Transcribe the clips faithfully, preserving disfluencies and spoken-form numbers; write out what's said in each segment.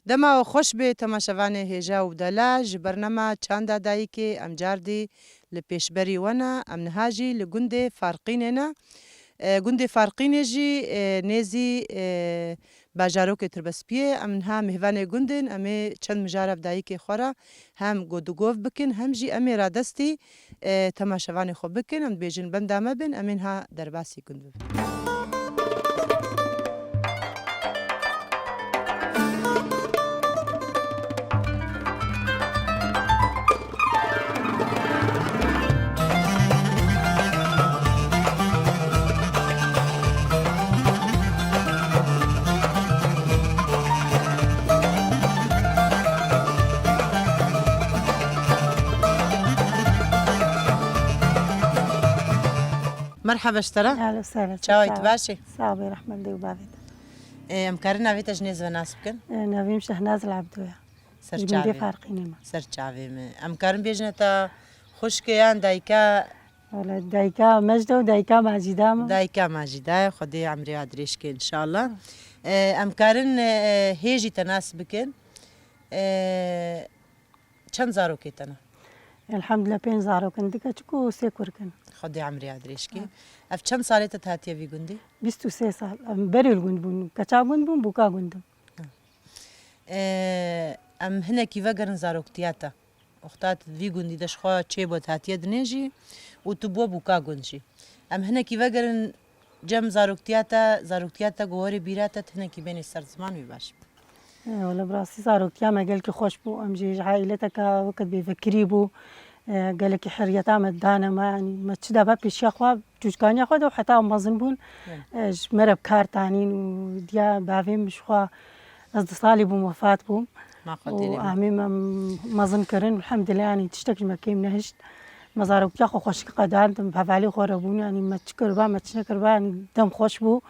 Dema we xweş bê temaşevanê hêja û delal, ji bernama Çanda Dayikê em cardî li pêşberî we ne. Em niha jî li gundê Farqînê ne. E, gundê Farqînê jî, e, nêzî, e, bajarokê Tirbespiyê. Em niha mêvanê gundên, em ê çend mijar ev dayikê xwe re hem godigov bikin, hem jî em ê radestî, e, temaşevanê xwe bikin. Em dibêjin benda me bin, em ê niha derbasî gund bibin. Merhaba ji te re. Ehlen we sehlen. Çawa yî, tu baş î? Sağ ol, rehmet li dê û bavê te. Ê, em karin navê te ji nêz ve nas bikin? Ê, navê min Şehnaz El Ebdo ye. Ser çavê. Ji gundê Farqînê me. Ser çavê me. Em karin bêjine te xwişke yan dayika? Wele dayika Mecda û dayika Macîda me. Dayika Macîda ye, Xwedê emrê we dirêj ke înşallah. Ê, em karin, ê, hê jî te nas bikin. Ê, çend zarokê te ne? Elhamdulillah pênc zarok in, du keçik û sê kurik in. Xwedê emrê we dirêj ke. Ha. Ev çend salê te hatiye vî gundî? Bîst û sê sal. Em berê li gund bûn. Keça gund bûn, bûka gund im. Ee, em hinekî vegerin zaroktiya te. Wexta tu di vî gundî de ji xwe çêbû, tu hatiye dinê jî û tu bû bûka gund jî. Em hinekî vegerin cem zaroktiya te, zaroktiya te ku were bîra te, tu hinekî bênê ser ziman wî baş bû. Ee, wele bi rastî zaroktiya me gelkî xweş bû. Em jî ji aîleteke wekî bêfikirî bû. Ee, gelekî heriyeta me dane me, yanî me çi de be pêşiya xwe, çûçkaniya xwe de û heta em mezin bûn, Evet. ee, ji me re bi kar tanîn û diya bavê min ji xwe ez du salî bûm wefat bûm. Ma Xwedê Û lê amî me mezin kirin, elhamdulillah, yanî tiştek ji me kêm nehişt. Me zaroktiya xwe xweşik qedand, em bi hevalê xwe re bûn, yanî me çi kiriba, me çi nekiriba, yanî dem xweş bû.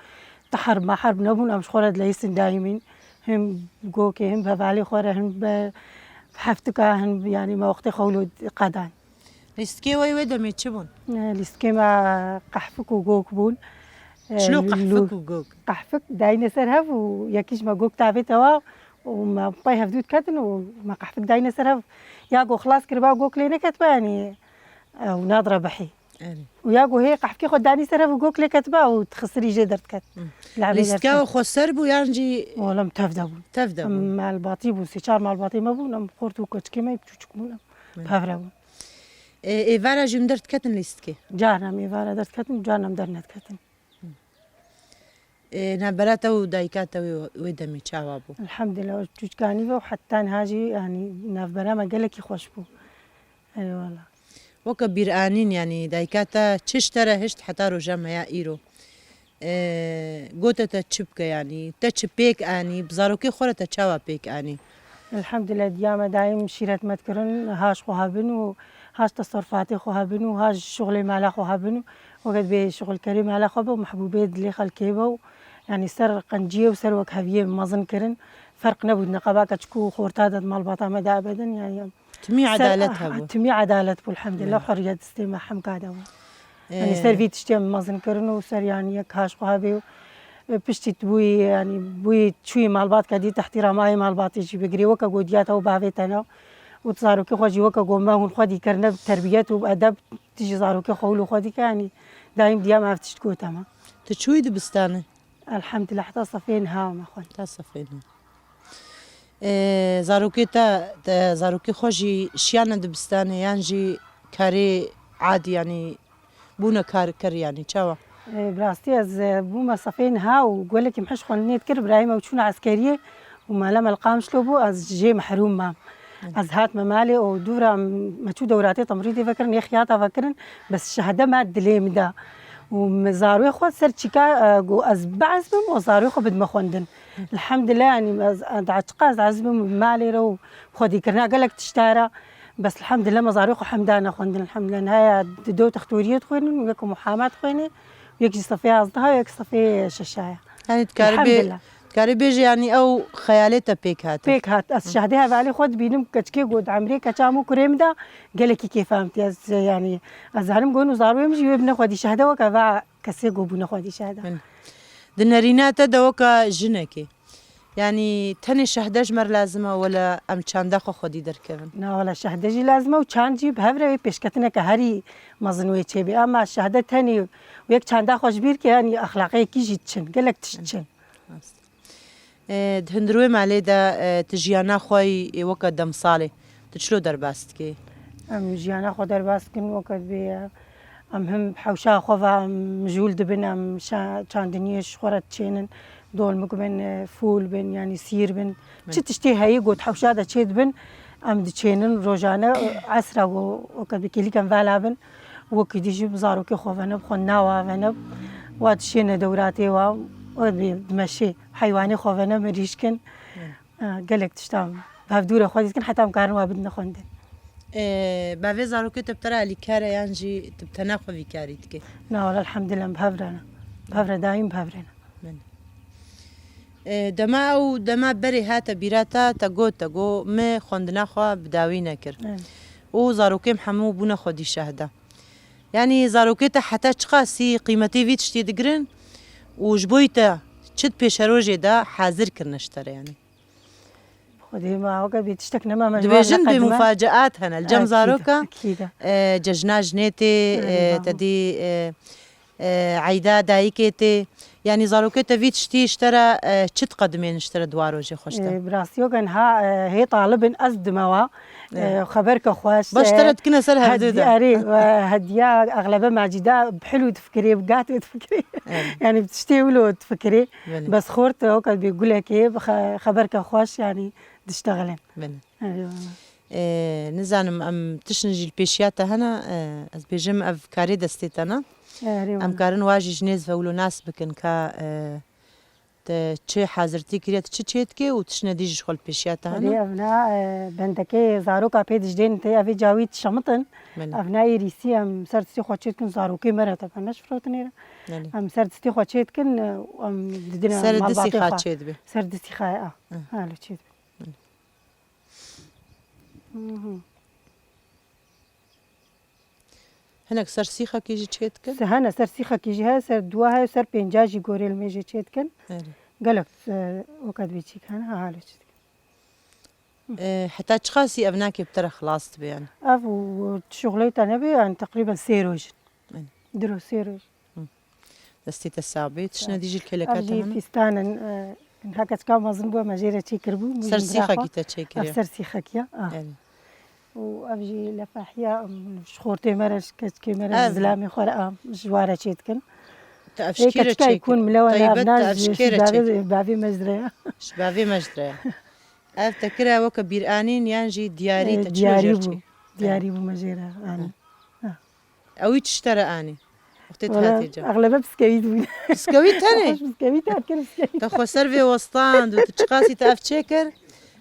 Teherb meherb nebûn, em ji xwe re dileyîsin daîmîn. Him gokê, him bi hevalê xwe re, him bi heftika, him, yanî me wextê xwe wilo qedan. Lîstikê we wê demê çi bûn? E, lîstikê me qehfik û gok bûn. E, Çilo lu-, qehfik û gok? Qehfik dayîne ser hev û yekî ji me gok tavête wa û me pey hevdû diketin û me qehfik dayîne ser hev. Ya go xilas kiriba gok lê neketiba, yanî, e, û nadira bihî. Erê. Û ya go hê qehfikê xwe danî ser hev û gok lê ketiba û dixisirî jê derdiket. Hı. Lîstika xwe ser bû yan jî? Wele em tev de bûn. Tev de bûn. Em malbatî bûn, sê çar malbatê me bûn, em xort û keçikê me, piçûçik bûn, em Hı. pevre bûn. Ê, êvara jî em derdiketin lîstikê? Carna em êvara derdiketin, carna em dernediketin. Ê, navbera te û dayika te wê, wê demê çawa bû? Elhamdulillah, çûçkanî ve û heta niha jî, yanî, navbera me gelekî xweş bû. Eyvallah. Weke bîranîn, yanî, dayika te çi ji te re hişt heta roja me ya îro? Ee, gote te çi bike, yanî te çi pêk anî, bi zarokê xwe re te çawa pêk anî? Elhamdulillah, diya me daîm şîret me dikirin, ha ji xwe hebin û ha ji teserrufatê xwe hebin û ha ji şixulê mala xwe hebin û weke dibê şixulkerê mala xwe be û mehbûbê dilê xelkê be û, yanî, ser qenciyê û ser wekheviyê mezin kirin. Ferq nebû, neqeba keçik û xorta de di malbata me de ebedin, yanî, Timî ser, edalet ah, hebû. Timî edalet bû, elhamdulillah, Evet. hurriyet destê me hemka de bû. Ee. Yanî ser vî tiştê em mezin kirin û ser, yanî, yek ha ji xwe hebê û, e, piştî tu bûyî, yanî, bûyî çûyî malbat kedî tehtî ramayê malbatê jî bigirê, weke go diya te û bavê te ne û tu zarokê xwe jî weke go me hûn xwedî kirine bi terbiyet û bi edeb, tu jî zarokê xwe wilo xwedî ke, yanî, daîm diya me ev tişt gote me. Tu çûyî dibistanê? Elhamdulillah, heta sefê niha me xwend. Heta sefê niha. Ê, zarokê te, te zarokê xwe jî şiyane dibistanê yan jî karê adî, yanî bûne karker, yanî çawa? Ê, bi rastî ez, e, bûme sefê niha û gelekî min hişt xwendinê dikir, birayê me û çûne eskeriyê û mala me li Qamişlo bû, ez jê mehrûm mam. Ez hatime malê û dû re me çû dewratê temrîdê vekirin, ê xiyata vekirin, bes şehde me dilê min de. Û min zarwê xwe ser çîka, e, got ez biezibim û zarwê xwe bidime xwendin. Elhamdulillah, yanî ez, ez, çiqa ez ezibim malê re û xwedîkirina gelek tişta re. Bes elhamdulillah me zarwê xwe hem dane xwendin. Elhamdulillah, niha ya di do textoriyê dixwînin û yek Muhammed dixwîne û yek jî sefê yazdeha û yek sefê şeşa ye. Yanî dikarî bê-, Elhamdulillah. Dikarî bêjî, yanî ew xeyalê te pêk hate. Pêk hat. Ez Hı. şehdê hevalê xwe dibînim, keçikê got, emrê keça min û kurê min de gelekî kêfa min tê. Ez, yanî, ez zanim got û zarwê min jî wê bine xwedî şehde weke va kesê got bûne xwedî şehde. Min. Di nerîna te de weke jinekê, Yanî tenê şehde ji me re lazim e, wele em çanda xwe xwedî derkevin? Na, wele şehde jî lazim e û çand jî bi hev re wê pêşketineke herî mezin wê çêbe. Ama şehde tenê wek çanda xwe ji bîr ke, yanî exlaqeyekî jî diçin. Gelek tişt diçin. Rast. E, di hundirê malê de, e, tu jiyana xwe yî weke demsalê, tu çilo derbas dikî? Em jiyana xwe derbas dikin weke dibê. Em him hewşa xwe ve em mijûl dibin, em şa-, çandiniyê ji xwe re diçênin, dolmik bin, e, fûl bin, yanî sîr bin. Çi tiştê heyî got hewşa de çê dibin, em diçênin rojane, e, esra go, weke bi kêlîk em vala bin, wekî dî jî zarokê xwe venib, xwe nawa venib, wa dişêne dewratê wa, weke bi dimeşê heywanê xwe venib, mirîşkin. Ha, gelek tiştan bi hevdû re xwedî dikin, heta em karin wa bidin xwendin. Ee, bavê zarokê te bi te re alîkar e yan jî tu bi tena xwe vî karî dikî? Na, wele elhamdülillah, em bi hev re ne. Bi hev re daîm bi hev re ne. Belê. Ee, dema ew dema berê hate bîra te, te got, te got, "Min xwendina xwe bi dawî nekir." Evet. Û zarokê min hemû bûne xwedî şehda. Yanî zarokê te heta çiqasî qîmetê vî tiştî digirin û ji bo te çi di pêşerojê de hazir kirine ji te re yanî? Xwedê ma weke bê tiştek nema me ji wan Dibêjin bê neqedime. Mufaceat hene li cem Akîd, zaroka. Akîd e. E, cejna jinê tê, Erê, e, babo. Te dî, e, e, eyda dayikê tê. Yanî zarokê te vî tiştî ji te re, e, çi diqedimên ji te re di wa rojê xwe ji te? E, bi rastî weke niha, e, hê talib in ez dime wa. E, Evet. Xeberke xweş, Baş e, te re dikine ser hevdê hedi-, de. Erê, e, hediya exlebe Macîda bi hilû difikirê, bi gatê difikirê. Evet. Yanî bi tiştê wilo difikirê. Belê. Bes xort, e, weke bê gulekê, bi xe-, xeberke xweş, yanî diştexilin. Belê. Eyvallah. Ee, nizanim, em tiştin jî li pêşiya te hene, ee, ez bêjim ev karê destê te ne. Erê, Em wala. Karin wa jî ji nêz ve wilo nas bikin ka, ee, te çi hazirtî kiriye, tu çi çêdikê û tiştine dî jî ji xwe li pêşiya te Erê, hene? Evna, ee, bendekê zaroka pê dijdên tê, evê cawî dişemitin. Belê. Evna êrîsî em ser distê xwe çêdikin, zarokê me re tebe ne ji firotinê re. Belê. Em ser distê xwe çêdikin, ee, em didine Ser distî malbatê xa xwe. Çêdibe. Ser distî xa, a. Hı. Halo çêdibe. Mhm. Hinek ser sîxekî jî çê dikin? Se-, hene ser sîxekî jî heye, ser duwa heye, ser pênca jî gorê li mêjê çê dikin. Erê. Gelek, e, weke dibê çîk hene, ha, halo çê dikin. E, heta çiqasî ev nakê bi te re xilas dibe yani? Ev û şuxleyê te nebe yani teqrîben sê roj in. Erê. Du roj, sê roj. Hı. Destê te sax bê. Tiştine dî jî li kêleka Ev te jî hene? Fîstan in, e, heke çika mezin bû, me jê re çêkiribû. Ser sîxekî te çêkiriye? Ev ser sîxekî ye, a. Erê. Û ev jî lefahiya, em, ji xortê me re, ji keçikê me re, Ev. Ji zilamê xwe re, a, ji wa re çê dikin. Te ev ji kê re çêkir? Taybet, te ev ji kê re çêkir? Bavê, bavê me ji re ye. Ji bavê me ji re ye. Ev te kire weke bîranîn yan jî diyarî, e, te çi jê re çêkir? Diyarî bû. Diyarî bû me jê re anî. Ha. Ha. Ew î çi ji te re anî? Wextê tu Wala, hatê ca. Exlebe biskewît bûn. Biskewît tenê? Xweş biskewît, her kir biskewît. Te xwe ser vê westand û tu çiqasî te ev çêkir?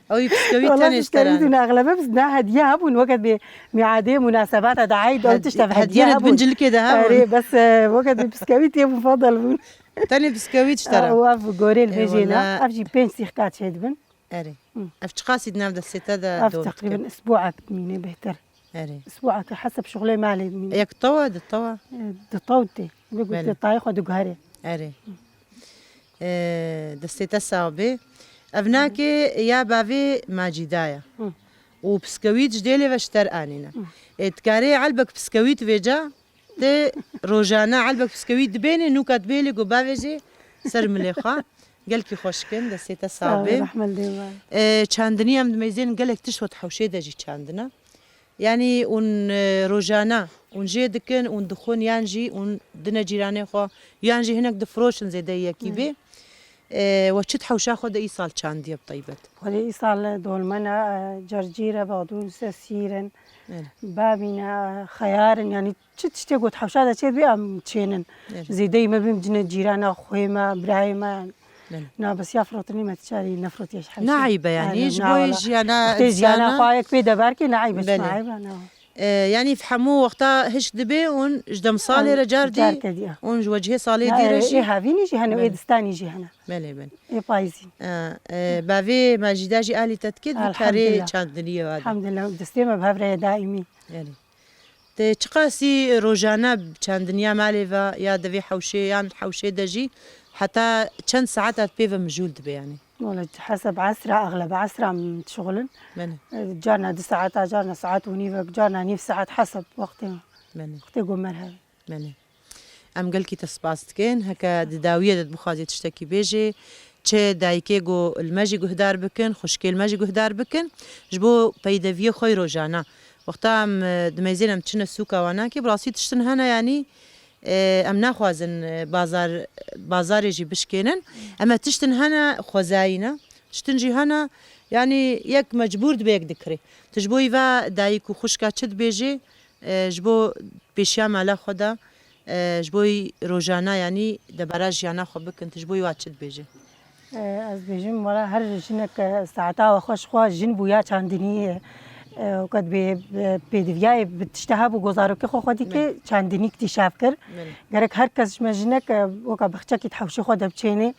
Ew î biskewît Wala, tenê ji te re biskewît anî. Bûn, exlebe bis-, ne hediye hebûn, weke dibê miadê, munasebata de eyd, ew Hed-, tişt ev hediye hebûn. Hediye di bin cilkê de hebûn. Erê, bes, e, weke dibê biskewît tê bûn, fadal bûn. Tenê biskewît ji te re. Û ev gorê li vê jê ne. Wala. Ev jî pênc sîxka çê dibin. Erê. Hı. Ev çiqasî di nav destê te de dor dike? Ev teqrîben isbuak dimîne bêhtir. Erê. Isbuak heseb şuxulê malê dimîne. Yek tawa, di tawa? E, di taw tê. Bi Belê. Tayê xwe diguherê. Erê. E, destê te sax bê. Ev nakê ya bavê Macîda ye. Hı. Û piskewît ji dêlê ve ji te re anîne. Hı. E, dikarê elbek piskewît vêca Ti rojane elbek piskewît dibênê, nûka dibêlê ku bavêjê ser milê xwe. Gelkî xweşik in, destê te sax Sağ ol, bê. Rehmet lê be. E, çandinî em dimeyzên gelek tişt wet hewşê de jî çandine. Yanî hûn, e, rojane hûn jê dikin, hûn dixwin yan jî hûn dine cîranê xwe yan jî hinek difiroşin zêde yekî bê. E, we çi di hewşa xwe de îsal çandiye bi taybet? Xwedê îsal dolmene, e, cercîre, badûn, se sîrin, Evet. Babîne, xeyarin, yanî Çi tiştê got hewşa de çê dibê em çênin. Evet. Zêdeyî me bim cine cîrana xwê me, birayê me. Evet. Na bes ya firotinê me tiçarî nefrotiye ji hewşê. Ne eybe yanî, ji bo jiyana Wextê jiyana insana. Xwe yek pê de berkê ne eybe, çi Belê. Ne eybe, ne. E, yanî hemû wexta hişk dibê û ji demsalê re car dî û ji wecihê salê dî re jî. Ê hevînî jî hene, ê Belê. Distanî jî hene. Belê, belê. Ê payîzî. E, e, bavê Macîda jî alî te dikê di karê Elhamdulillah. Çandiniyê ve de. Elhamdulillah. Destê me bi hev re ye daîmî. Belê. Te çiqasî rojane çandiniya malê ve ya di vê hewşê yan hewşê de jî heta çend saeta pê ve mijûl dibe yanî? Wala heseb esra, exleb esra em dişixulin. Belê. E, carna du saeta, carna saet û nîvek, carna nîv saet heseb wextê, Belê. Wextê ku me re hebe. Belê. Em gelkî te spas dikin. Heke di dawiyê de bixwazî tiştekî bêjê, çi dayikê ku li me jî guhdar bikin, xwişkê li me jî guhdar bikin, ji bo peydeviyê xwe yê rojana. Wexta em, e, dimeyzên em çine sûka Wanakê, bi rastî tiştin hene, yanî, e, em naxwazin, e, bazar, bazarê jî bişkênin. Eme tiştin hene xwezayî ne, tiştin jî hene, yanî yek mecbûr dibe yek dikirê. Tu ji bo î ve dayik û xwişka çi dibêjê, e, ji bo pêşiya mala xwe de, e, ji bo î rojana, yanî debara jiyana xwe bikin, tu ji bo î wa çi dibêjê? E, ez dibêjim, wela her jinek, e, saeta we xweş xwe jin bûya çandinî, e, weke dibê, e, pêdiviyayê bi tişte hebû, ku zarokê xwe xwedî kê Belê. Çandinî iktîşaf kir. Belê. Gerek her kes ji me jinek, e, weka bexçekî di hewşê xwe de biçênê.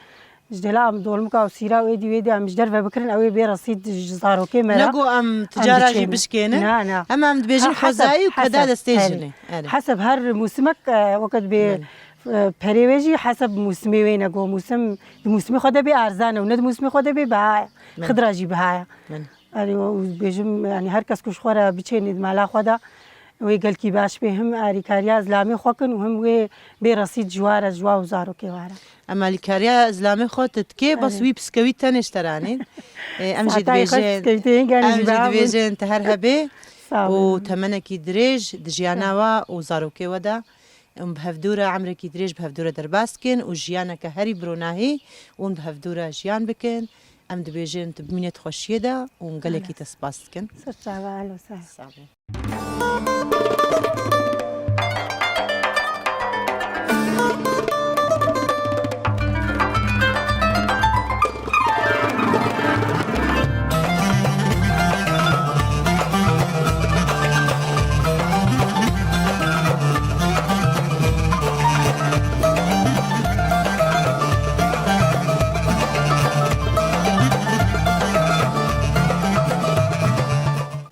Ji dêla em dolmika û sîra û êdî wêdî em ji derve bikirin, ew ê bê resîd ji zarokê me re. Ne ku em em ticara jî diçênin. Bişkênin. Na, na. Em, em dibêjin Ha, heseb, xwezayî û keda heseb, destê erê. Jinê. Erê. Heseb her mûsimek, e, weke dibê, Belê. e, perê wê jî heseb mûsimê wê ne ku mûsim, di mûsimê xwe de bê arzan e û ne di mûsimê xwe de bê biha ye. Belê. Xidra jî biha ye. Belê. Erê, û dibêjim, yanî her kes ku ji xwe re biçênê di mala xwe de, wê gelkî baş bê, him alîkariya zilamê xwe kin û him wê bê resîd ji wa re, ji wa û zarokê wa re. Em alîkariya zilamê xwe te dikê, bes Erê. Wî piskewî tenê ji te re anîn. E, em jî Saetayê xwe dibêjin, piskewîtê hêngan em jî jî biha bûn. Dibêjin te her hebê Sağ û olun. Temenekî dirêj di jiyana Sağ we û zarokê we de. Em bi hevdû re emrekî dirêj bi hevdû re derbas dikin û jiyaneke herî bironahî û em bi hevdû re jiyan bikin. Em dibêjin tu bimînê di xweşiyê de û em gelekî Ana. Te spas dikin. Ser çava, alo, ser. Sağ ol.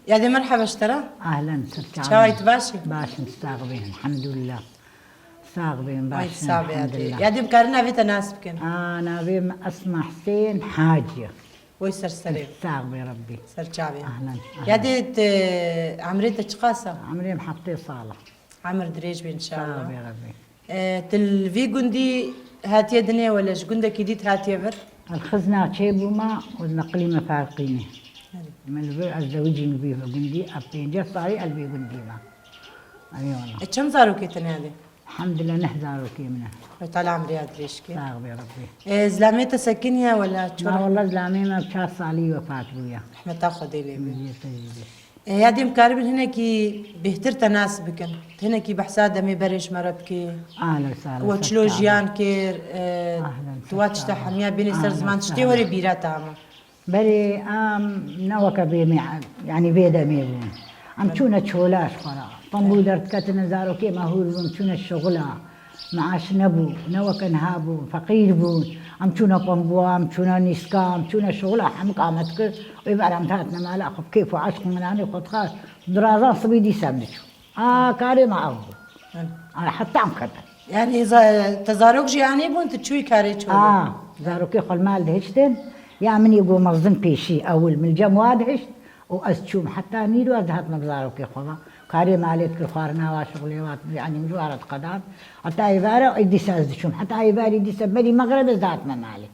Yadê merheba ji te re. Ahlen, ser çavê. Çawa yî, tu baş î? Baş im, sax bê, elhamdulillah. Sax bê, Ay, baş im, sax bê, yadê. Elhamdulillah. Yadê, em karin navê te nas bikin? A, navê min Esma Husên Hacî. Wey ser serê. Sax bê Rebbî. Ser çavê. Ahlen, ahlen. Yadê, te, emrê te çiqas e? Emrê min heftê sal e. Emir dirêj be inşallah. Sax bê Rebbî. E, tu li vî gundî hatiye dinê wele ji gundekî dît hatiye vir? Ez xizna çê bûma û neqlî me Farqînê. Erê. Min li vir ez zewicîm vî gundî, ev pêncî salî ez vî gundî me. Erê wela. E, çend zarokê tune hebe? Elhamdulillah, neh zarokê min e. Xwedê Teala emrê ya dirêj ke. Sax bê Rebbî. E, zilamê te sekiniye wela çor? Na wela zilamê me çar salî wefat bûye. Rehmeta Xwedê lê be. Min jê te jî bê. E, yadê, em karibin hinekî bêhtir te nas bikin. Hinekî behsa demê berê ji me re bikê. Ahlen, sahlen, We çilo jiyan kir, e, Ahlen, tu wa tişta hemiya bênê ser ziman, tiştê were bîra te hema? Berê em ne weke bê me, yanî vê demê bûn. Em çûne çola ji xwe re. Pembû derdiketine, zarokê me hûr bûn, çûne şixula. Meaş nebû, ne weke niha bû, feqîr bûn. Em çûne pembûa, em çûne nîska, em çûne şixula, hemik amet kir. Wê berê em dihatine mala xwe, bi kêf û eşq û minanê xwe dixwar. Dirazan sibî dîsa em diçûn. A, karê me ev bû. Hı. A, heta em ketin. Yanî za-, te zarok jî anî bûn, tu çûyî karê çolê? A, zarokê xwe li mal dihiştin. Ya min ê got mezin pêşî, ewil min li cem wa dihişt. Û ez çûm heta nîro ez dihatime bi zarokê xwe ve. Karê malê dikir, xwarina wa, şixulê wa, yanî min ji wa re diqedan. Heta êvara, ê dîsa ez diçûm. Heta êvarî dîsa berî mexreb ez dihatime malê.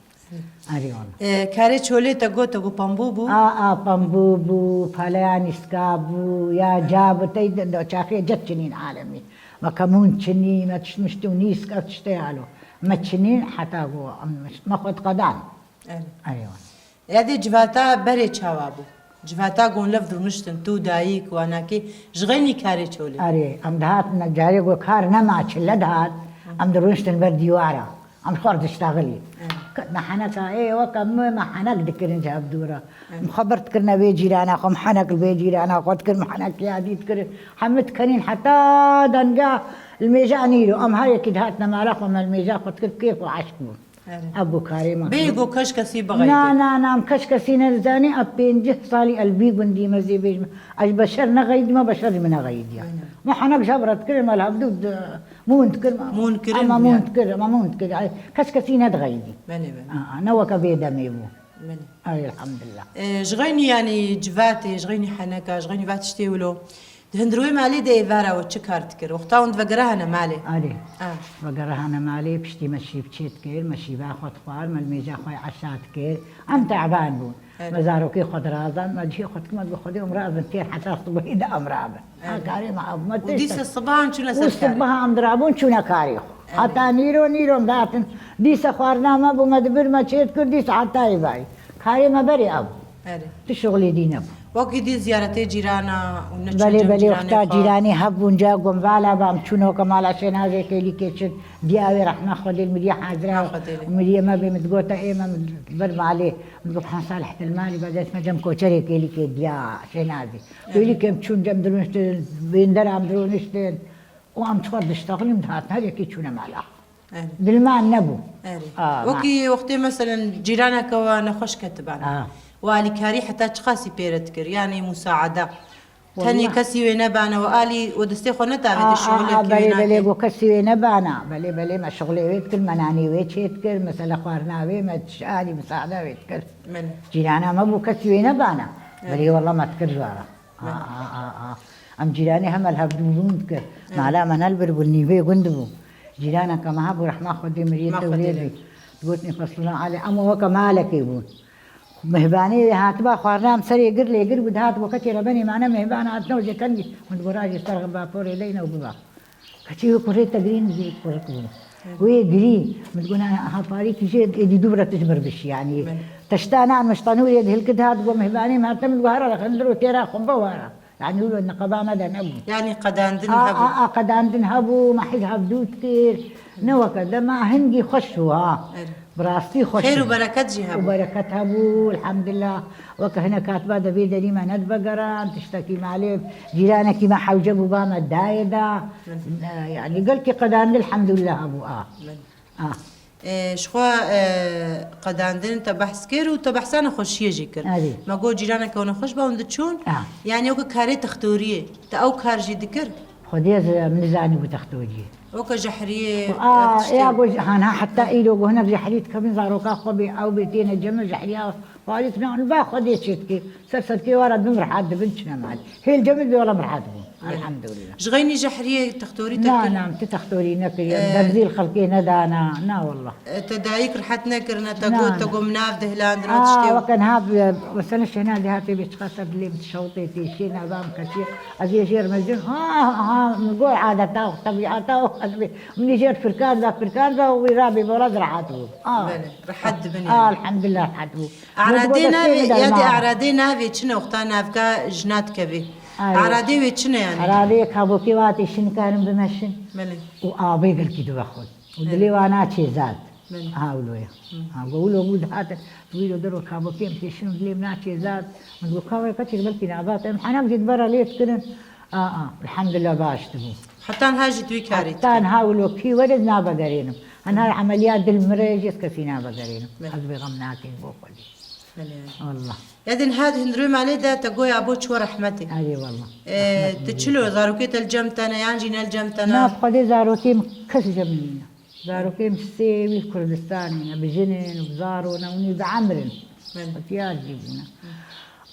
Erê wala. E, karê çolê te got, te got pembû bû? A, a, pembû bû, paleya nîska bû, ya ca bû, tey de, de çaxê cet çinîn alemî. Me kemûn çinî, me tişt mişt û nîsk, ev tiştê alo. Me çinîn heta got, em, me xwe diqedan. Erê. Erê wala. Ya dê civata berê çawa bû? Civata gon lev rûniştin, tu, dayik, wanakê, ji xeynî karê çolê? Erê, em dihatin, carê ku kar nema, çile dihat, em dirûniştin ber dîwara. Em xwe diştexilî. Hı. Ketine heneka, ê, weke min me henek dikirin ji hev dû re. Hı. Em xwe bir dikirine vê cîrana xwe, em henek li vê cîrana xwe dikirin, em henek ya dî dikirin. Hemî dikenîn heta denga li mêja nîro. Em her yekî dihatine mala xwe, me li mêja xwe dikir, kêf û eşq bûn. Erê. Ev bû karê me. Bê ku keş kesî bixeyde. Na, na, na, em keş kesî nedizanî, ev pêncî salî ez li vî gundî me zê bêjim. Ez ji beşer nexeyidîme, beşer ji min nexeyidiye. Aynen. Me henek ji hev re dikir, me li hevdû di-, mûn dikir, me, Mûn kirin ama ya. Mûn dikir, ama mûn dikir. Ay, keş kesî nedixeyidî. Belê, belê. A, a, ne weke vê demê bû. Belê. Ay, elhamdulillah. E, ji xeynî, yanî civatê, ji xeynî heneka, ji xeynî va tiştê wilo. Di hundirwê malê de êvara we çi kar dikir? Wexta hûn divegere hene malê? Erê. Ah. Vegerahane malê, piştî me şîv çê dikir, me şîva xwe dixwar, me li mêja xwe eşa dikir. Em teban bûn. Erê. Me zarokê xwe dirazan, me cihê xwe dikir, me bi Xwedê em razin têr heta sibihî de em rabin. Ha, erê, karê me ev me Û tişt dîsa e. Sibahan çûne Û ser karê. Sibaha em dirabûn çûne karê xwe. Erê. Heta nîro, nîro em datin. Dîsa xwarina me bû, me dibir, me çê dikir, dîsa heta êvarî. Karê me berê ev. Erê. Tu şixulê dî nebû. Wekî dî ziyaretê cîrana û ne Belê, çend belê, cîranê wexta xwe. Cîranê hebûn, ca gom vala bam çûn, weke mala Şênazê Kêlîkê çin, diya wê rehma Xwedê li miriyê hazira. Rehma Xwedê lê. Û miriyê me bê min digote ê me min ber malê. Min got, "Han Salih til malî, be dest me cem koçerê Kêlîkê diya Şênazê." Erê. Kêlîkê em çûn cem dirûniştin, bêndera em dirûniştin. Û em çiqas diştexilîn, dihatin her yekî çûne mala. Erê. Dilman nebû. Erê. A, Wekî na. Wextê meselen cîraneke we nexweş ketibana. A. We alîkarî heta çiqasî pê re dikir? Yanî musaada. Tenê Wallah. Kesî wê nebana we alî we destê xwe netavêtê A, a, şixulekî a, wê belê, belê, nakê. Go kesî wê nebana. Belê, belê, me şixulê wê dikir, me nanê wê çê dikir, mesele xwarina wê, me alî musaada wê dikir. Belê. Cîrana me bû kesî wê nebana. Erê. Belê, wallah me dikir ji wara. A, Belê. A, a, a. Em cîranê heme li hevdû bûn dikir. Evet. Mala me ne li vir bû, li nîvê gund bû. Cîraneke me hebû, rehma Xwedê miriyê Rehma te Xwedê wê lê. Bî. Digotinê Feslûna Alê, em weke malekê bûn. Mihbanê wê hatiba xwarina em serê gir lê gir bû, dihat bo keçê re benê mane mihban hatine û jê kengî. Min digot, "Rajê ser baporê leyne û biba." Keçê wê kurê te girîn zê kurik bû. Wê girî, min digot, "Na, ha parî tu jê êdî du bira tu ji mir bişî, yanî." Min. Teşta nan miştanûrê dihilki dihat bo mihbanê me hate, min digot, "Hara re xindir û têra xwe be wara." Yanî wilo niqaba me de nebû. Yanî qedandin A, hebû. A, a, qedandin hebû, me hîz hevdû dikir. Ne weke dema hingî xweş bû ha. Evet. Bi rastî xweş Xêr û bû. Bereket jî hebû. Û bereket hebû, elhamdulillah. Weke hinek hatiba de vê derî me nedivegeran, tiştekî malê, cîranekî me hewce bû ba me dayê da. Evet. E, yanî gelkî qedandin elhamdulillah hebû a. Evet. A. E, ji xwe, e, qedandin te behs kir û te behsa nexweşiyê jî kir. Erê. Me got cîraneke we nexweş be hûn diçûn. A. Yanî weke karê textoriyê, te ew kar jî dikir? Xwedê ez, em nizanî bû textoriyê. Weke jehriyê, A, ev tiştê. Ya got, han ha heta îro got hinek jehrî dikevin zaroka xwe bê, ew bê têne cem jehriya parî dikine, an va Xwedê çê dikê. Ser sedkê wara bim rehat dibin çine malê. Hêl cem bê wala rehat bûn. Elhamdulillah. Ji xeynî jehriyê textorî te Na, kir? Na, em ti textorî nekiriye. Ee, Derzî li xelkê nedana. Na wallah. E, te dayik rehet nekirine, te Na, got, te na. got min nav dihilandin, Aa, tiştê. Weke niha bi, mesela Şênazê hatê bê çiqa ser dilê min şewtê tê, Şênaza min keçî, ez ê jêr mezin, ha, ha, min got adeta û tebîata û ez bê, min ê jêr firkan da, firkan da û wî rabê bola rehat bû. Aa. Belê, rehet dibin Aa, yani. Elhamdulillah rehat bû. Eradê navê, ya dê eradê navê çi ne wexta navka jina dikevê? Arê. Eradê wê çi ne yani? Eradê kabokê watê şin karin bimeşin. Belê. Û avê gelkî dibe xwe. Û Evet. dilê wa naçê zad. Belê. Ha wilo ya. Hı. Ha go wilo bû dihate. Wilo dero kabokê em têşin û dilê min naçê zad. Min go kavê keçik belkî nabat. Em henek jî dibera lê dikirin. A, a, elhamdulillah baş dibû. Heta niha jî tu wî karî Heta dikî. Niha wilo kî were ez navegerênim. Henha emeliya dil mire jî ez kesî navegerênim. Belê. Ez bêxem nakim bo xwedî. Belê. Wallah. Ya din had hundirê malê de te goya bo çû rehmetê. Erê wallah. Ee, Rehmet tu neyê. Çilo zarokê te li cem te ne yan jî ne li cem te ne? Na, bi xwedê zarokê min kes cem nîne. Zarokê min sê wî Kurdistanê ne, bi jin in û bi zaro ne, hûn ê bi emr in. Belê. Xetiyar jî bûne.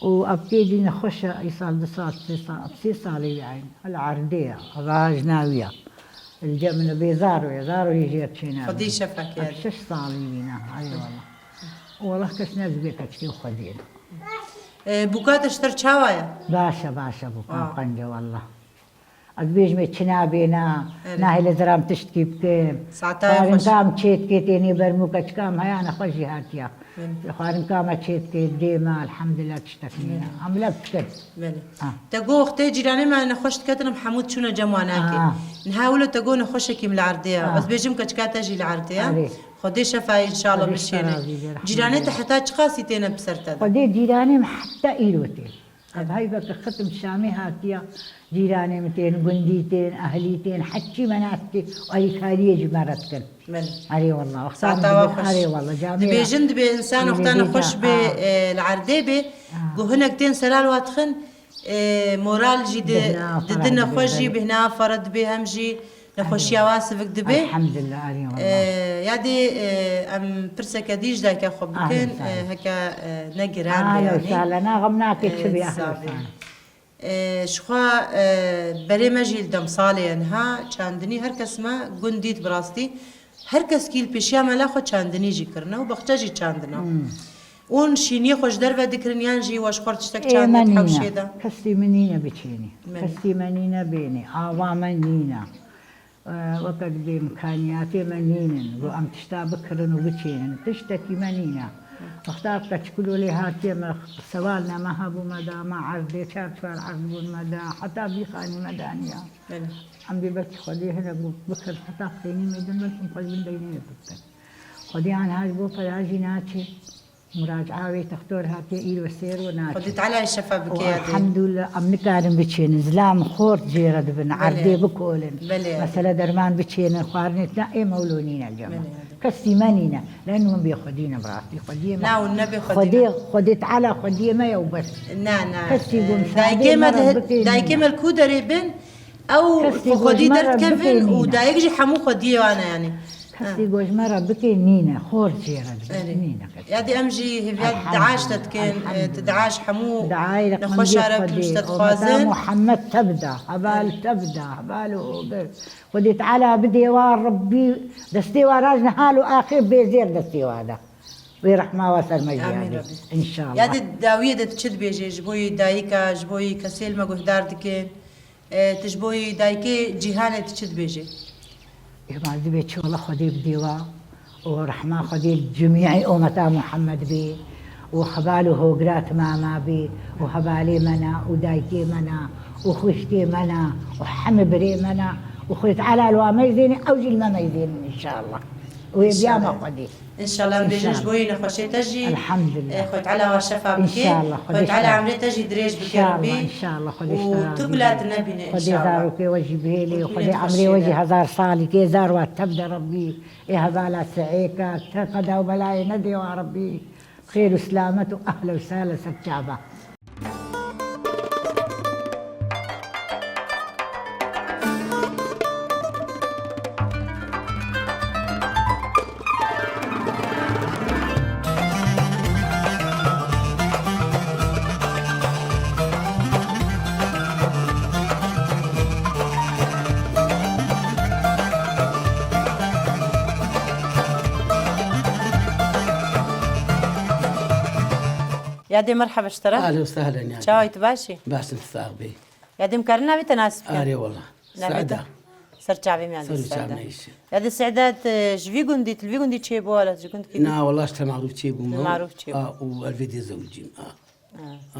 Û ev kê dî nexweş e, îsal du sal, sê sal, sê salê wî eyn. Li erdê ye, eva jina wî ye. Li cem min bê zaro ye, zaro jî jêr çêne. Xwedî şefa kê Ev şeş salî wî ne, ay wallah. Wallah kes ne ez bê keçikê Xwedê ne. E, bûka te ji te re çawa ye? Baş e, baş e bûka Aa. qenc e wallah. Ez bêjim ê çi nabêna, Erê. nahêle ziram tiştkî bikim. Saeta wê xweş. Xwarinka em çê dikê tênê ber mû keçika em heya nexweş jî hatiya. Belê. Xwarinka me çê dikê, dê me, elhamdulillah tiştek nîne. Belê. Em lev dikin. Belê. Ha. Te got wextê cîranê me nexweş diketin em hemû çûne cem wanakê. Ha. Niha wilo te got nexweşekî min li erdê ye. Ha. Ez bêjim keçika te jî li erdê ye. Erê. Xwedê şefayê înşallah Xwedê bişêne. şefayê bêje, Cîranê te elhamdulillah. Heta çiqasî têne bi ser te de? Xwedê cîranê min heta îro tê. Ev heyveke xitim Şamê hatiya, cîranê min tên, gundî tên, ehlî tên, heçî me nas dikê û alîkariyê jî me re dikin. Belê. Erê wallah, wexta Saeta min wa dibê-, xweş. erê wallah, camê Dibêjin, dibê însan Erê wexta bêje, nexweş bê, ha. e, li erdê bê, Ha. ku hinek tên selal wa dixin, e, moral jî di-, Bihna didine ferah xwe dibê, jî, belê. Bihna ferah dibê hem jî Nexweşiya wa sivik dibe. Elhamdulillah, arî wallah. Ee, yadê, e, em pirseke dî ji dayika xwe bikin, Ahlan sahlan. E, heke, e, ne giran be Ahlan yanî. Sahlan, na xem nake çi be, Ee, ahlan sahlan. Ee, ji xwe, e, berê me jî li demsalê ye niha çandinî her kes me gund dît bi rastî. Her kes kî li pêşiya me la xwe çandinî jî kirine û baxçe jî çandina. Hmm. Ûn şîniyê xwe ji derve dikirin yan jî we ji xwe tiştek Ê, çandin me nîne. Hewşê de? Kesî min nîne biçênî. Me nîne. Kesî me nîne bênê. Ava me nîne. Ee, weke dibê imkaniyatê me nînin. Ku em tişta bikirin û biçênin. Tiştekî me nîne. Wexta keçikûlolê hatiye me sewal ne me hebû me da, me erdê çar çar erd bûn me da. Heta bîxanî me daniya. Belê. Em dê belkî Xwedê hinek bû bikir, heta xênî me din belkî em xwe ji bin deynê bikin. Xwedê an her bo pera jî naçê. Muraca'a wê textor hatiye îro sêr û naçê. Xwedê Teala şefa bike Û ya dê. Elhamdulillah, em nikarin biçênin. Zilam xort jê re dibin, Belê. Erdê bikolin. Belê. Mesele derman biçênin, xwarinê tine, ê mewlo nîne li cem. Belê, belê. Kesî me nîne. Len hûn bê xwedî ne, bi rastî xwediyê me. Na, hûn ne bê xwedî Xwedê, ne. Xwedê Teala xwediyê me ye û bes. Na, na. Kesî Ee, gom dayikê me, dayikê me li ku derê bin, ew Kesî xwe xwedî gojmera derdikevin bikê û nîne. Dayik jî hemû xwediyê wan e yanî. Kesî gojmera bikê nîne, xor jê re dibe, Erê. Nîne kesî. Ya dê em jî hêviya Elhamdulillah, dua ji te dikin, e, tu elhamdulillah. Dua ji hemû Duayê li nexweşa qendê re ku ji Xwedê, te ometa dixwazin. Muhammed te bida, heval Erê. Te bida, heval û ogir. Xwedê Teala bidê wa Rebbî, destê wa raj nihal û axir bê zêr destê wa de. Wê rehma wa ser me jî Amîn yadê. Rebbî. İnşallah. Ya dê dawiyê de tu çi dibêjê ji bo yê dayika, ji bo yê kesê li me guhdar dikin? E, tu ji bo yê dayikê cîhanê tu çi dibêjê? Ê, ma dibê çi wela Xwedê bidê wa û rehma Xwedê li cemî'î ometa Muhammed bê û heval û hogira timama bê û hevalê me ne û dayikê me ne û xwişkê me ne û hemî birê me ne û Xwedê Teala li wa meyzênê ew jî li me meyzênin inşallah. Wê biya me İnşallah. Xwedê. İnşallah em bêjin ji İnşallah. Bo yê nexweşê te jî, İnşallah. E, Xwedê Teala wa şefa bike. İnşallah, Xwedê Xwedê Teala şefa. Emrê te jî dirêj bike İnşallah, Rebbî. İnşallah, Xwedê Û şefa tu bike. Bila tu nebîne Xwedê inşallah. Zarokê we jî bihêlê, Û tu Xwedê emrê we jî nezexweşîne. Hezar salî kê, zar wa tev de Rebbî. Ê hevala sihêka, te qeda û belayê nedê wa Rebbî. Xêr û silamet û ehle û sehle ser çava. Ya dê merhaba ji te re. Ahlen û sehlen ya. Çawa yî, tu baş î? Baş in, sax bî. Ya dê em karin navê te nas bikin? Arê wela. Navê te? Se'da. Ser çavê me ya dê Se'da. Ser çavê me îşe. Ya dê Se'da, tu ji vî gundî, tu li vî gundî çêbû, wela tu ji gund kî? Na, wela ji te marûf çêbûm. Tu marûf çêbû. A, û elvê dê zewicîm, a. Ha. A.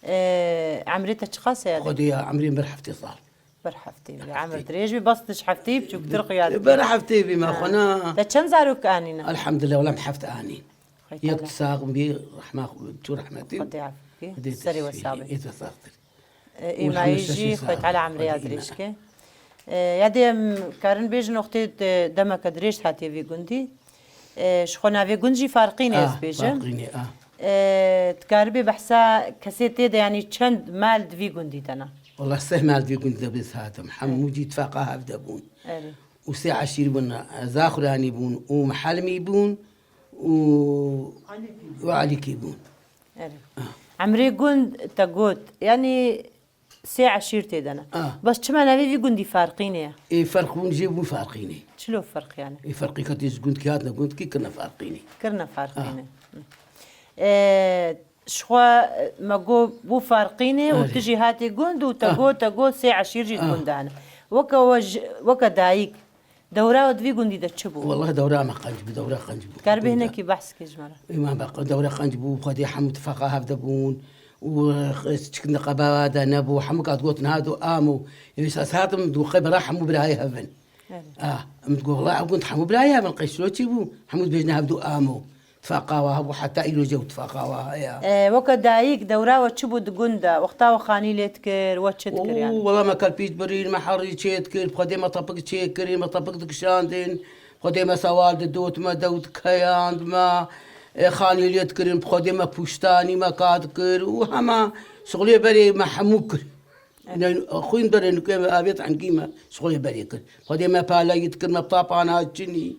E, emrê te çiqas e ya dê? Xwedê ya, emrê min bir heftê sal. Bir heftê bî. Heftê. Emir dirêj bî, bas tu ji heftê biçûktir xuya dikî. Bir heftê bî, me xwe na. Te çend zarok anîne? Elhamdulillah, wela em heft anîn. Xwedê Yek Teala. Sax bî, rehma xwe, çû rehmetî. Xwedê afî bike. Xwedê Serê we sax be. Ê te saxtir. E, û êmayî jî Xwedê Teala emrê ya dirêj ke. E, ya dê em karin bêjin wextê de-, demeke dirêj hatiye vî gundî. E, ji xwe navê gund jî Farqînê ez Ah, bêjim. Farqînê, ah. E, dikaribê behsa kesê tê de, yanî çend mal di vî gundî de ne? Wela seh mal di vî gundî de biz hatim. Hemû cî tifaqa hev de bûn. Erê. Û sê eşîr bûn, Zaxuranî bûn û Mihelmî bûn û, û Elîkî bûn. Erê. Ah. Emrê gund te got, yanî sê eşîr tê de ne. Ah. Bes çima navê vî gundî Farqînê ye? Ê ferq bûn jê bûn Farqînê. Çilo ferq yani? Ê ferqî ka tê ji gund kî hatine gund kî kirine Farqînê. Kirine Farqînê. Ah. Hı. Ê, ji xwe me got bû Farqînê û Erê. Tu jî hatî gund û te Ah. got, te got sê eşîr jî Ah. gund dane. Weke we ji, weke dayik, dewra we di vî gundî de çi bû? Welleh dewra me qenc bû, dewra qenc bû. Kar bê hinekî behs kê ji me re. Ê, me be, dewra qenc bû, xwedê hemû tifaqa hev de bûn û, e, çikin de qebawa de nebû, hemû kat gotin hado amo. Ê, wisa satim du qey bera hemû birayê hev in. Evet. Ah, em digot, welleh ew gund hemû birayê hev in, qey şiro çi bû? Hemû dibêjin hevdu amo. Tifaqa wa hebû, heta îro jî ew tifaqa wa heye. E, weke dayik dewra we çi bû di gund de? Wexta we xanî lê dikir, we çi dikir yani? Oo, wela me kelpî dibirîn, me herî çê dikir, bi Xwedê me tepik çê kirin, me tepik dikişandin, bi Xwedê me sewal didot, me dew dikeyand, me, e, xanî lê dikirin, bi Xwedê me pûştanî me ka dikir û hema şixulê berê me hemû kir. Evet. Ne, xwîn derê nûkê me avêt hengî me şixulê berê kir. Xwedê me palayî dikir, me bi tapana çinî.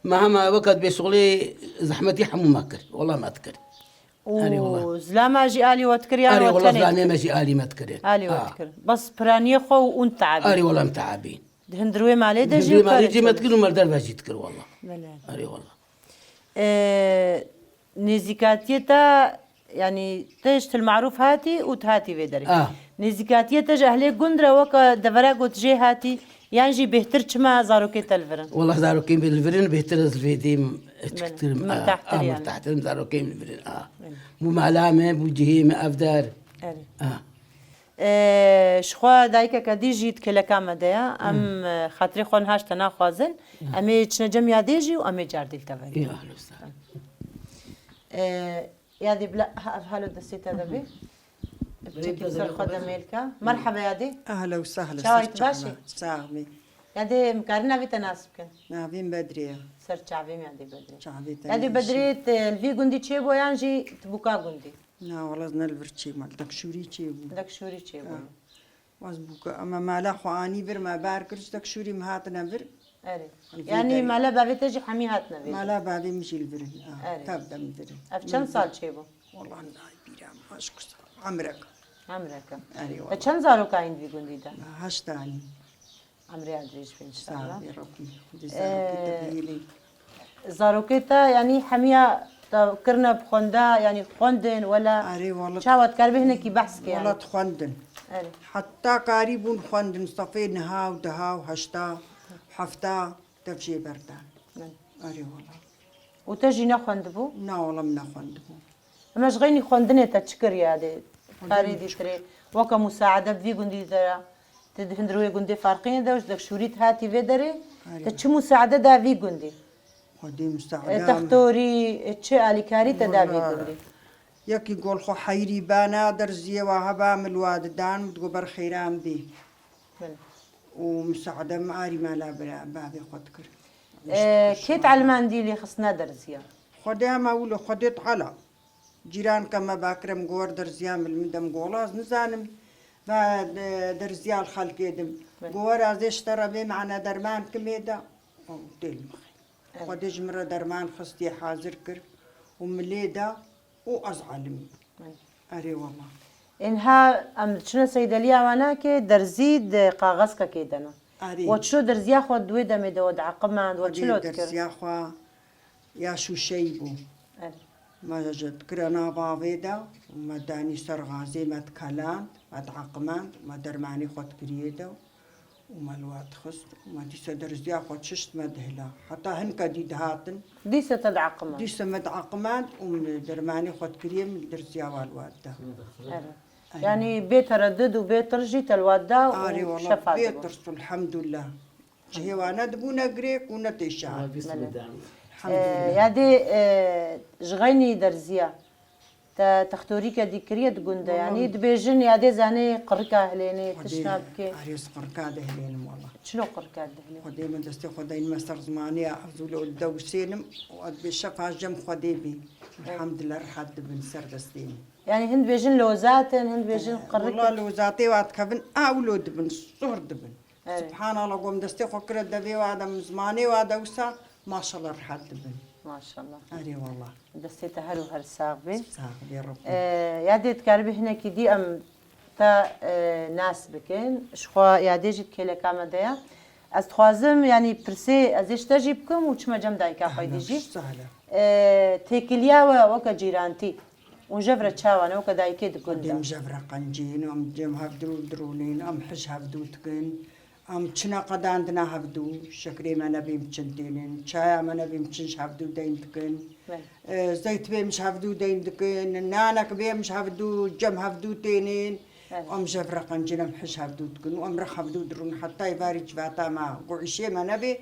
Me hema weke dibê şixulê zehmetî hemû me kir. Wela me dikir. Erê wela. Û zilama jî alî we dikir yan Erê we wela tenê zilamê dikir? Me jî alî me dikirin. Alî we Ha. Dikir. Bes piraniyê xwe û ûn teabî. Erê wela em teabîn. Di hundirê malê de jî Hundirê malê kar jî me dikir. Dikir û me derve jî dikir wela. Belê. Erê wela. Ee, nêzîkatiyê te, yanî te ji Til Marûf hatî û tu hatî vê derê. Ah. Nêzîkatiyê te ji ehlê gund re weke devera got jê hatî, yan jî bêhtir çima zarokê te li vir in? Wela zarokên min li vir in, bêhtir ez li vê dêm Belê. Çiktir im, Mirtahtir ah, yani. Mirtahtir im, zarokên min li vir in, ah. Belê. Bû mala me, bû cihê me ev der. Erê. Ah. Ee, ji xwe dayikeke dî jî di kêleka me de ye. Em, Hmm. e, xatirê xwe niha ji te naxwazin. Hmm. Em ê çine cem yadê jî û em ê cardî li te verin. Ya, ahlo sahlo. Ee, yadê bila, ha, ev halo destê te de bê. Belê, Çekî bi ser xwe de mêlka. Merhaba yadê. Ahla û sahla. Çawa ser yî, tu baş î? Çava. Sax bî. Yadê, em karin navê te nas bikin? Navê min Bedrê ye. Ser çavê min yadê Bedrê. Çavê te Yadê nêşî. Bedrê, te li vî gundî çêbû yan jî tu bûka gundî? Na, wela ez ne li vir çêbûm, li Dekşûrî çêbûm. Dekşûrî çêbû. Ha. Ez bûka, em mala xwe anî vir, me bar kir, ji Dekşûrî me hatine vir. Erê. Li vê Yanî derê. Mala bavê te jî hemî hatine vê. Mala bavê min jî li vir in. Ha, Erê. Tev de min vir in. Ev çend sal çêbû? Wela nayê bîra min, aşk sal. Emrek. Emrek e. Erê Te wela. Çend zaroka hîn vî gundî de? Heşt anî. Emrê ya dirêj be inşallah. Sağ ol, Rabbim. Xwedê Ee, zarokê te bihêlê. Zarokê te, yanî hemiya te kirine bi xwenda, yanî xwendin, wela Erê, wela çawa dikaribe hinekî behs ke, yanî? Wela dixwendin. Erê. Heta karî bûn xwendin, sefê niha û deha û heşta, hefta, dev jê berdan. Min. Erê, wela. Û te jî nexwendibû? Na, wela min nexwendibû. Hema ji xeynî xwendinê te çi kiriye dê? Xwendinê Karê çi dîtirê. Weke musaade bi vî gundî de ya. Te di hundir wê gundê farqînê de û ji Dekşûrî hatî vê derê. Erê. Te çi musaade da vî gundî? Xwedê musaade E, textorî, e, çi alîkarî te da vî Wela. Gundî? Yekî gol xwe heyirî bana, derziyê wa heba min li wa didan, min digot ber xêra em bê. Belê. Û musaade min arî mala bira, bavê xwe dikir. E, kê telimandî lê xistine derziya? Xwedê hema wilo, Xwedê Teala. Cîranke me bakire min go wer derziya min li min de min go wela ez nizanim. Ve, e, derziya li xelkê dim. Belê. Go wer ez ê ji te re bê mane derman kimê de. Û tê li mixê. Evet. Xwedê ji min re derman xistiye hazir kir. Û min lê da û ez alimî. Evet. Erê wela. Ênha em diçine seydeliya wana ke derzî di kaxezkekê de ne. Erê. We çilo derziya xwe di wê demê de we dieqimand, we Xwedê çilo dikir? Derziya xwe ya şûşeyî bû. Erê. Me ji dikire nav avê de, me danî ser gazê, me dikeland, me dieqimand, me dermanê xwe dikiriyê de û me li wa dixist û me dîsa derziya xwe çişt me dihila. Heta hinke dî dihatin. Dîsa te dieqimand? Dîsa me dieqimand û min dermanê xwe dikiriyê, min derziya wa li wa dida. Erê. Erê. Yanî bê teredid û bê tirs jî te li wa dida û Arê wela şefa bê dibû. Tirs, elhamdulillah. Cihê wane dibûne girêk û ne têşa. Belê. Elhamdulillah. Ee, yadê, e, ji xeynî derziya. Te textorîke dî kiriye di gund de, Wala yanî dibêjin yadê zanê qirika hilênê, Xwedê, tişna bikê. Arê ez qirika dihilênim wala. Çilo qirika dihilê? Xwedê min destê xwe deyinime ser zimanê ya, ez wilo dewsênim û ez dibê şefa cem Xwedê bî. Evet. Elhamdulillah rehet dibin ser destê min. Yanî hin dibêjin lozatin, hin dibêjin Ee, qirika. Wala lozatê wa dikevin, a wilo dibin, zuhr dibin. Evet. Subhanallah, gom destê xwe kire devê wa de, min zimanê wa de wisa, maşallah rehet dibin. Maşallah. Erê wala. Destê te her û her sax bê. Sax bê, Rabbim. Ee, yadê dikaribî hinekî dî em te, e, nas bikin. Ji xwe yadê jî di kêleka me de ye. Ez dixwazim, yanî pirsê ez ê ji te jî bikim û çime cem dayika xwe dî jî. Ahlan, sahlan. Ee, têkiliya we weke cîrantî. Û jev re çawa ne weke dayikê di gund de? Em jev re qencîn, em cem hevdû dirûnîn, em hij hevdû dikin, em çine qedandina hevdû, şekrê me nebê em çin tênin, çaya me nebê em çin ji hevdû deyn dikin. Belê. E, zeyt bê em ji hevdû deyn dikin, nanek bê em ji hevdû, cem hevdû tênin. Belê. Em jev re qencîn, em hij hevdû dikin û em rih hevdû dirûn, heta êvarî civata me, guhîşê me nebê,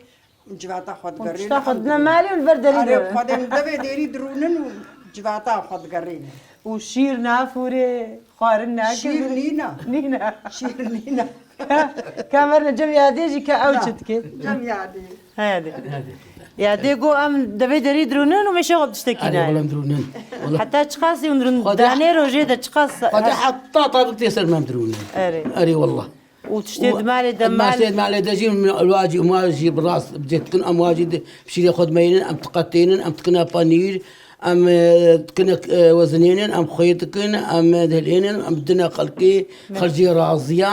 Civata xwe Hûn digerîne, tişta xwe didine elhamdulillah. Malê û li vir derî Erê, dibin. Xwedê min devê dêrî dirûnin û civata xwe digerîne. Û şîr nafûrê, xwarin nakin. Şîr nîne. Nîne. Şîr nîne. Ka, ka verne cem yadê jî ka ew Na, çi dike? Cem yadê. He yadê. Hadi. Ya dê go em devê derî dirûnin û mêşe xwe bi tiştekî Erê nayê. Wala em dirûnin. Wala. Heta çiqasî hûn dirûn? Xwedê danê rojê de çiqas Xwedê heta tabik tê ser me em dirûnin. Erê. Erê wala. Û tiştê di malê de mal. Tiştê di malê de jî em wacî, em wacî bi rast bi cih dikin, em wacî di şîrê xwe dimeynin, em tiqetênin, em tikine panîr, em, e, tikine, e, wezinênin, em xwê dikin, em, e, dihilênin, em dine xelkê, xelk jê raziya.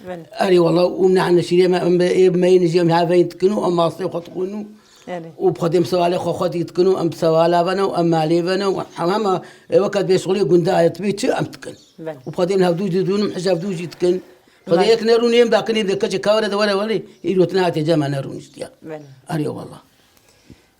Belê. Erê wala, û nehne şîrê me, em ê bimeynin jî, em heveyn dikin û em mastê xwe dixwin û, Belê. û bi Xwedê em sewalê xwe xwedî dikin û em bi sewala vene û em malê vene û hem, hema, e, weke dibê şixulê gunda ye, dibê çi em dikin. Belê. Û bi Xwedê em hevdû jî didûn, em hej hevdû jî dikin. Xwedê Belê. Yek nerûnê em bakinê de keçê kawere de were were, îro tine hatiye cema nerûniştiya. Belê. Erê wala.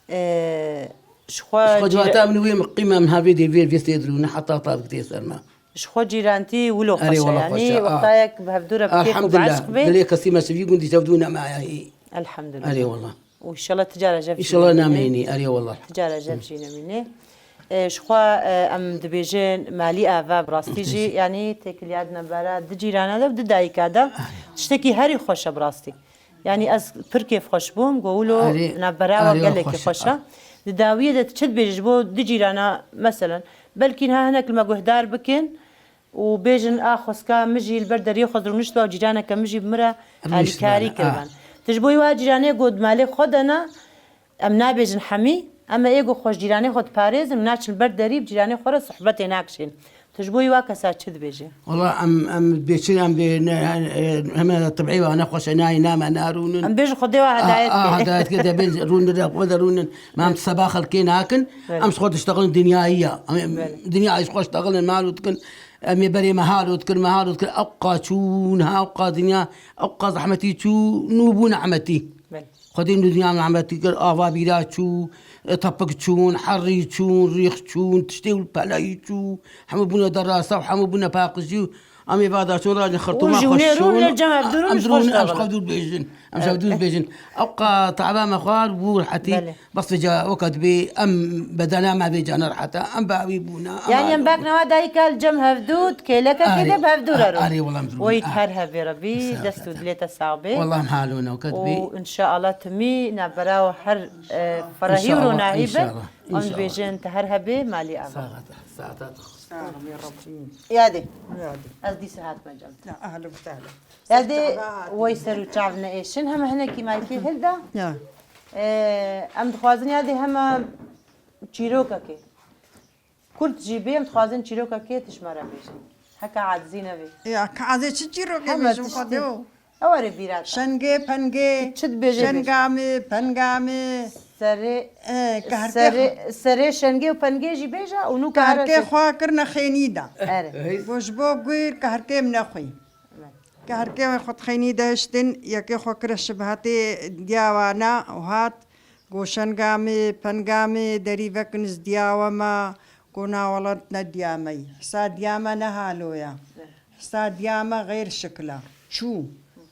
E, ji xwe Ji xwe cîra- civata min wê qîma min havê dê vê vê sê dirûne heta tabik tê ser me. Ji xwe cîrantî wilo Erê xweş e, wala yanî xweş e, wexta ah. Yek bi hevdû re bi kêf û bi Elhamdulillah. Eşq bê. Dilê kesî me şivî gundî şevdû nemaye hî. Elhamdulillah. Erê wala. Û inşallah ti cara jev jî İnşallah nemîne. Nameyni. Erê wala. Ti cara jev jî nemîne. E, ji xwe, e, em dibêjin malî ava bi rastî jî, yanî têkiliya di navbera di cîrana de û di dayika de. Tiştekî herî xweş e bi rastî. Yanî ez pir kêfxweş bûm, go wilo Erê, navbera we erê gelekî xweş e. Xweş e. Di dawiyê de tu çi dibêjî ji bo di cîrana, meselen, belkî niha hinek li me guhdar bikin û bêjin, a xwezka min jî li ber deriyê xwe dirûniştibû û cîraneke min jî bi min re Rûniştibû, alîkarî ha. Kiribûn. Tu ji bo wî wa cîranê go di malê xwe de ne, em nabêjin hemî, em ê êgo xwe ji cîranê xwe diparêzin û naçin ber derî bi cîranê xwe re sohbetê nakişên. Tu ji bo wî wa kesa çi dibêjî? Wala em, em bêçin, em bê ne, e, heme tibî wa nexweş e, nayê name narûnin. Em bêjin Xwedê wa hedayet A, a, kê. Hedayet kê de bên rûnin re xwe de rûnin. Me em seba xelkê nakin, Belê. Em ji xwe diştexilin dinyayî ya. Em, Belê. Dinyayê ji xwe diştexilin, mal û dikin. Em ê berê me halo dikin, me halo dikin. Ewqa çû, niha ewqa dinya, ewqa zehmetî çû, nû bû nehmetî. Belê. Xwedê nû dinya nehmetî kir, ava bîra çû, e, tepik çûn, herî çûn, rîx çûn, tiştê û peleyî çû, hemû bûne derasa û hemû bûne paqijî û em ê vada çûn rajin xirtûma Û ji xwe hûnê rûn şûn. Li cem hevdû rûn Em ji xwe dirûn, em ji dixwin. Xwe dûr bêjin, em ji hevdûr bêjin. Ewqa te'ba me xwar bû rehetî, Belê. bes vêca weke dibê, em bedena me vêca ne rehet e, em bi awî bûne, em Yanî em halo bûn. Bak newa dayika li cem hevdû, kêlekekê Arê, de bi hevdû re rûn. Arê, wela em dirûn. Weyt Ah. her hevê Rebî, Sağ ol, dest û sağ ol. dilê te sax bê. Wela em halo ne, weke dibê. Û inşallah timî navbera we her, e, ferehî û Înşallah, ronahî be. înşallah, Em înşallah. dibêjin te her hebê malî ava. Saxata, saxata. Amin ya Rabbi. Yadê. Yadê. Ez dîsa hatime cem. Ya, ehlen ve sehlen. Yadê Sehlen. Wey ser û çav neêşin, heme hinekî maykê hilda. Ya. E, em dixwazin yadê heme çîrokekê. Kurt jî bê, em dixwazin çîrokekê tu ji me re bêjî. Heke acizî nebê. Ya, ka ez ê çi çîrokê Heme bêjim, tiştî. Xwedê o? Ew erê bîra te. Şengê pengê, Çi dibêjê bêje. Şenga mi, penga mi. Serê, Eh, kahrkê serê, xwe- serê şengê û pengê jî bêje û nû Kahrkê kahre xwe kirine xênî de. Erê. Go ji bo guir kahrkê min nexwî. Evet. Kahrkê xwe di xênî de hiştin, yekê xwe kire şibhetê diya wana û hat. Go şenga mi, penga mi, derî vekin ji diya we me. Go na welat ne diya me yî. Hisa diya me ne halo ya. Hisa diya me xêr şikil e. Çû.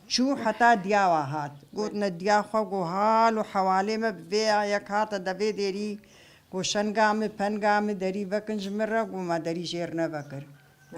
Çû heta diya we hat. Gotine diya xwe, go hal û hewalê me bi vê ya yek hate devê dêrî. Go şenga mi, penga mi, derî vekin ji min re, go me derî jêr nevekir.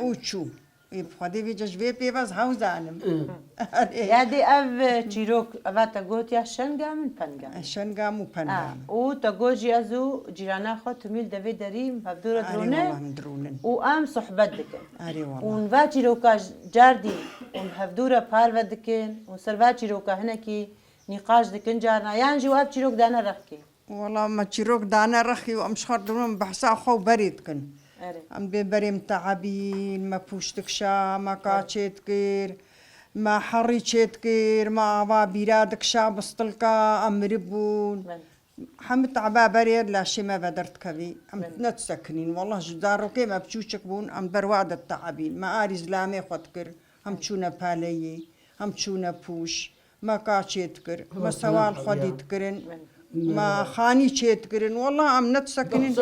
Û çû. Ê, bi Xwedê vêca ji vê pê ve ez hew zanim. Hı. Erê. Ya dê ev, e, çîrok, eva te got ya şenga min, penga min. E, şenga min û penga Ha, min. û te got jî ez û cîrana xwe timî li devê derî hevdû re Erê dirûnin. wela em dirûnin. Û em sohbet dikin. Erê wela. Û va çîroka cardî û hevdû re parve dikin û ser va çîroka hinekî nîqaş dikin carna. Yan jî we ev çîrok dane rexkê. Wela me çîrok dane rexî û em ji xwe re dibin behsa xwe û berê dikin. Erê. Em bê berê min te'ebîn, me pûş dikişa, me ka Erê. çê dikir, me herî çê dikir, me ava bîra dikişa, bistilka, em miribûn. Belê. Hemî te'ba berê laşê me ve derdikevî. Em Belê. ne disekinîn. Wela ji zarokê me biçûçik bûn, em ber wa de te'ebîn. Me arî zilamê xwe dikir, em çûne paleyê, em çûne pûş. Me ka çê dikir, me sewal xwedî dikirin, me xanî çê dikirin. Wela em nedisekinin.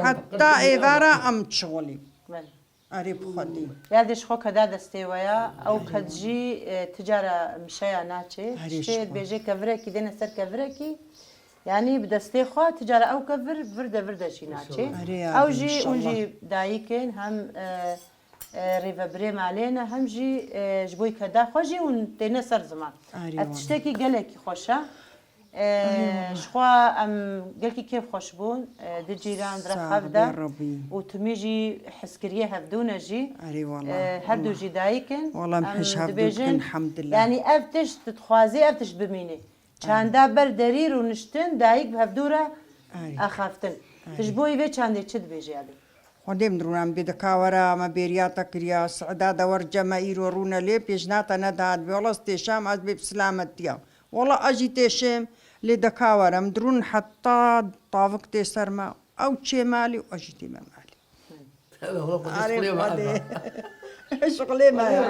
Heta êvara em çixulî. Belê. Erê bi xwedî. Ya dê ji xwe keda destê we ya, ew ked jî, e, ti cara mişeya naçê. Erê Tiştê ji xwe. dibêje kevirekî dêne ser kevirekî. Yanî bi destê xwe ti cara ew kevir vir de vir de jî naçê. Erê ya Ew dê, jî, hûn înşallah. jî dayik in, hem, e, e, rêvebirê malê ne, hem jî, e, ji bo keda xwe jî hûn têne ser ziman. Arê Ev wala. tiştekî gelekî xweş e. Ee, Eyvallah. Ji xwe em gelkî kêf xweş bûn. Ee, di cîran di Sağ rex hev de bê Rabbî. Û timî jî hizkiriyê hevdû ne jî. Erê wallah, Ee, her du wallah. Jî dayik in. Wallah em Em hiş hevdû dibêjin, dikin, elhamdulillah. Yanî ev tişt tu dixwazî, ev tişt bimîne. Çanda ber derî rûniştin, dayik bi hevdû re Erê. Axaftin. Tu ji Erê. Bo wî vê çandê çi dibêjî, Elî? Xwedê min rûna min bê dika were, me bêriya te kiriya, sida de wer cem me îro rûne lê pêşna te nedat bê. Wela ez têşam, ez bê bi silametiya. Wela ez jî têşêm, lê deka were min dirûn heta tavik tê ser me. Ew çê malî û ez jî tê me malî. Erê Xwedê. Şixulê me ya.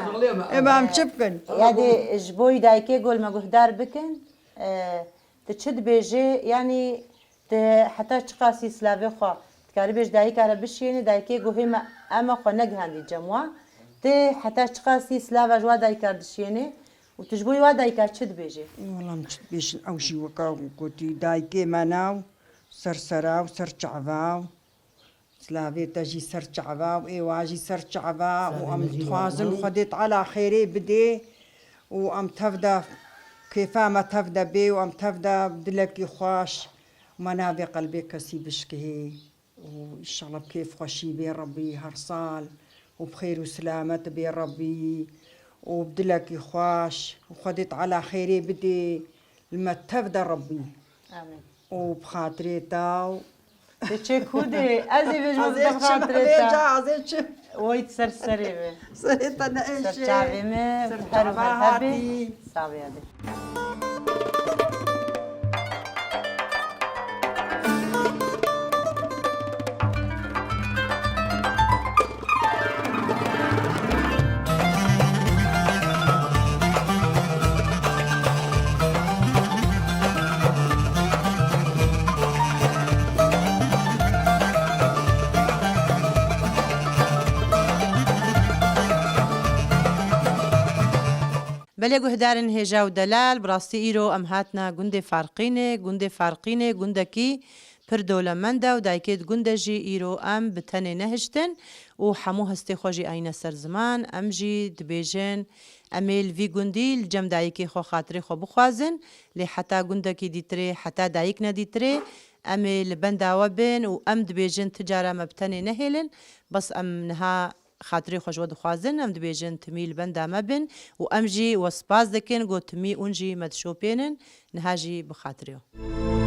Ê, me em çi bikin? Yadê ji bo wî dayikê gol me guhdar bikin. E, tu çi dibêjê? Yanî tu heta çiqasî silavê xwe dikarî bêj dayika re bişiyênê, dayikê guhê me, em e xwe negihandî cem wa. Tu heta çiqasî silava ji wa dayika re dişiyênê û tu ji bo wa dayika çi dibêjê? Wela em çi dibêjin, ew jî weka gotî, dayikê me naw ser sera û ser çava û silavê te jî ser çava û ê wa jî ser çava û em dixwazin Xwedê Teala xêrê bidê û em tev de kêfa me tev de bê û em tev de dilekî xweş me navê qelbê kesî bişkihê û înşallah bi kêf xweşî bê Rebbî her sal û bi xêr û silamet bê Rebbî û bi dilekî xweş û Xwedê Teala xêrê bidê li me tev de Rebbî. Amîn. Û bi xatirê te û Tu çê ku dê? Ez ê vêjim Ez ê bi çim xatirê vêca, te. Ez ê çim. Oy ser serê be. Serê te ne Ser eşê. Çavê me, Ser her çava her hebê. Hatî. Sağ be. Belê guhdarên hêja û delal, bi rastî îro em hatine gundê Farqînê. Gundê Farqînê gundekî pir dewlemend e û dayikê di gund de jî îro em bi tenê nehiştin û hemû hestê xwe jî ayîne ser ziman. Em jî dibêjin, em ê li vî gundî li cem dayikê xwe xatirê xwe bixwazin, lê heta gundekî dîtirê, heta dayik nedîtirê, em ê li benda we bin û em dibêjin ti cara me bi tenê nehêlin. Bes em niha xatirê xwe ji we dixwazin, em dibêjin timî li benda me bin û em jî we spas dikin, got timî hûn jî me dişopênin, niha jî bi xatirê we.